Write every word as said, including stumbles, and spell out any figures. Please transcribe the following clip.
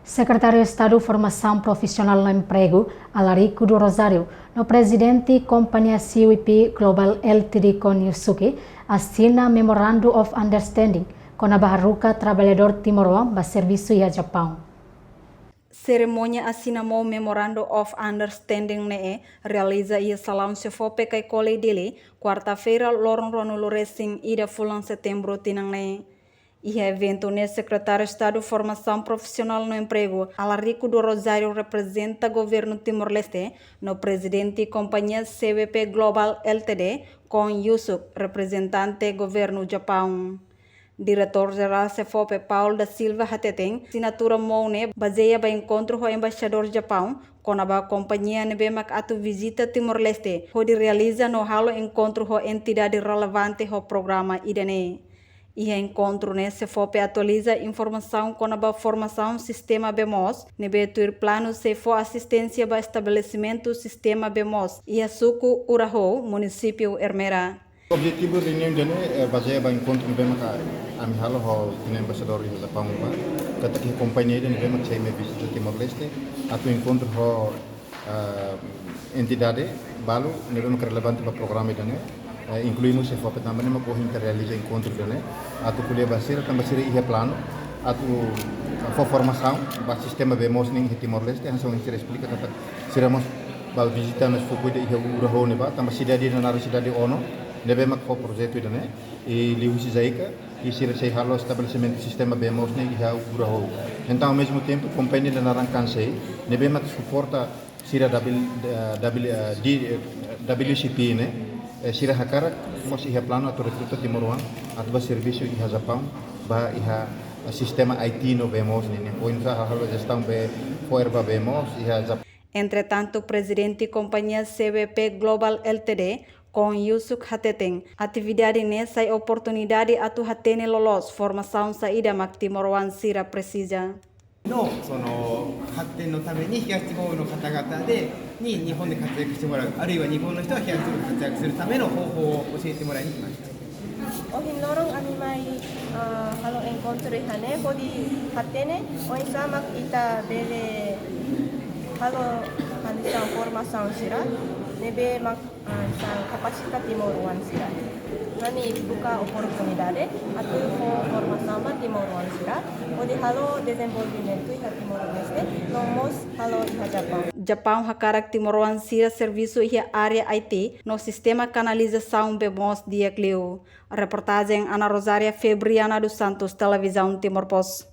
Sekretáriu Estadu Formasaun Profisionál no Empregu, Alarico do Rosário, no Prezidente Kompañia C V P Global Ltd, Koen Yusuke, asina Memorandum of Understanding kona-ba haruka traballadór timoroan ba servisu iha Japaun. Serimónia asina mós Memorandum of Understanding ne'e realiza iha Salaun SEFOPE Caicoli, Dili, kuarta-feira, loron ruanulu resin ida fulan Setembru tinan ne'e. Iha eventu ne'e, Sekretáriu Estadu Formasaun Profisionál no Empregu, Alarico do Rosário, reprezenta Governu Timor-Leste, no Prezidente Kompañia C V P Global Ltd, Koen Yusuke, reprezentante Governu Japaun. Diretór Jerál SEFOPE, Paulo da Silva, hateten, asinatura mós ne'e bazeia ba enkontru ho Embaixadór Japaun kona-ba kompañia ne'ebé mak atu vizita Timor-Leste, hodi realiza no halo enkontru ho entidade relevante ho programa ida-ne'e. Iha enkontru ne'e, SEFOPE atualiza informasaun kona-ba formasaun sistema bee moos, ne'ebé tuir planu sei fó asisténsia ba estabelesimentu sistema bee moos iha suku Uraho, munisípiu Ermera. Objetivu reuniaun ida-ne'e, eh, bazeia ba enkontru ne'ebé maka ami halo ho ita-nia embaixadór iha Japaun ba, katak iha kompañia ida ne'ebé mak sei mai vizita Timor-Leste, atu enkontru ho, ah, entidade balu ne'ebé maka relevante ba programa ida-ne'e, eh, inklui mós SEFOPE tanba ne'e mak ohin ita realiza enkontru ida-ne'e, atu ko'alia ba sira tanba sira iha planu atu fó formasaun ba sistema bee moos nian iha Timor-Leste, hanesan ohin sira esplika katak sira mós bá vizita ona suku ida iha Uraho ne'ebá, tanba sidade ida naran sidade Ono, ne'ebé mak fó projetu ida-ne'e, i liuhusi JICA, i sira sei halo estabelesimentu sistema bee moos ne'e iha Uraho. Entaun, ao mesmo tempo, kompañia ida naran Kansei, ne'ebé mak suporta sira W, eh, W, eh, di, eh, W C P ne'e, eh, sira hakarak mós iha planu atu rekruta timoroan atu bá servisu iha Japaun, ba iha, eh, sistema I T no bee moos nian. Oinsá halo jestaun bee fo'er ba bee moos iha Japaun. Entretantu, Prezidente Kompañia C V P Global Ltd, Koen Yusuke hateten, atividade ne'e sai oportunidade atu hatene loloos formasaun saida mak timoroan sira presiza. の、その、発展のために東地方の方々で、に日本で活躍してもらう、あるいは日本の人が東地方で活躍するための方法を教えてもらいに来ました。 Ohin loron ami mai, ah, halo enkontru iha ne'e, hodi hatene oinsá mak ita bele halo, hanesan formasaun sira ne'ebé mak, ah, hanesan kapasita timoroan sira. Ami buka oportunidade atu fó formasaun ba timoroan sira, hodi halo dezenvolvimentu iha Timor-Leste, no mós halo iha Japaun. Japaun hakarak timoroan sira servisu iha área I T no sistema kanalizasaun bee moos di'ak liu. Reportajen Ana Rosária Febriana dos Santos, Televizaun Timor Post.